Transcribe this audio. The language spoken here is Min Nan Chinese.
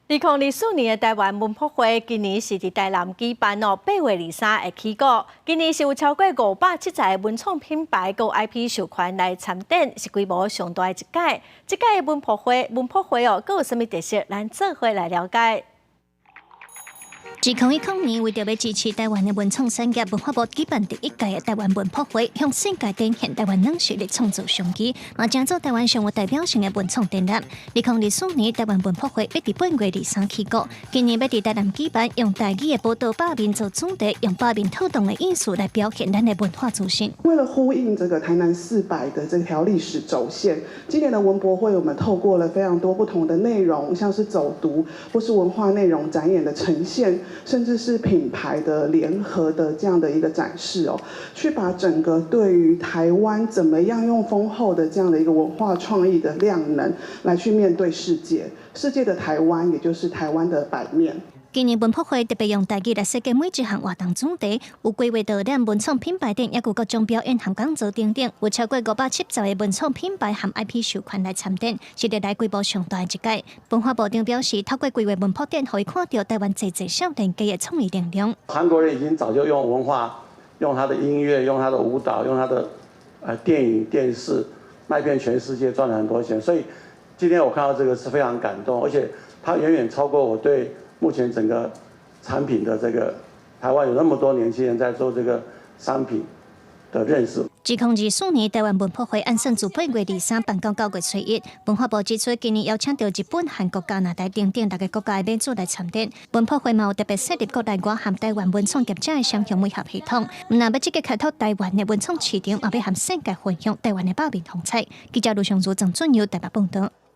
2024年的台灣文博會，今年是佇台南舉辦哦，8月23會起鼓。今年是有超過570个文創品牌佮 IP 授權來參展，是規模上大的一屆。這屆的文博會哦，閣有啥物特色？咱做伙來了解。2010年，為著欲支持台灣的文創產業，文化部舉辦第一屆的台灣文博會，向世界展現台灣軟實力創造商機，嘛成做台灣上有代表性的文創展覽。2024年台灣文博會欲佇8月23起鼓，今年欲佇台南舉辦，用台語的寶島百面做主題，用百面套動的藝術來表現咱的文化自信。為了呼應這個台南四百的這條歷史軸線，今年的文博會，我們透過了非常多不同的內容，像是走讀或是文化內容展演的呈現，甚至是品牌的聯合的這樣的一個展示哦，去把整個對於台灣怎麼樣用豐厚的這樣的一個文化創意的量能來去面對世界，世界的台灣，也就是台灣的百面。今年文博會特別用台語來設計每一項活動主題，有規劃導覽、文創品牌展，抑閣各種表演和講座等等，有超過570个文創品牌和 IP 授權來參展，是歷來規模上大的一屆。文化部長表示，透過規劃文博展，予伊看著台灣濟濟少年家的創意能量。韓國人已經早就用文化、用他的音樂、用他的舞蹈、用他的電影、電視，賣遍全世界，賺了很多錢。所以今天我看到這個是非常感動，而且它遠遠超過我對目前整個產品的這個，台灣有那麼多年輕人在做這個商品的認識。2024年台灣文博會按算自8月23辦到9月初一。文化部指出，今年邀請著日本、韓國、加拿大等等六个國家的買主來參展。文博會嘛有特別設立國內外和台灣文創業者的雙向媒合系統。毋但欲積極開拓台灣的文創市場，嘛欲和世界分享台灣的百面風采。記者盧尚如、鄭俊佑台北報導。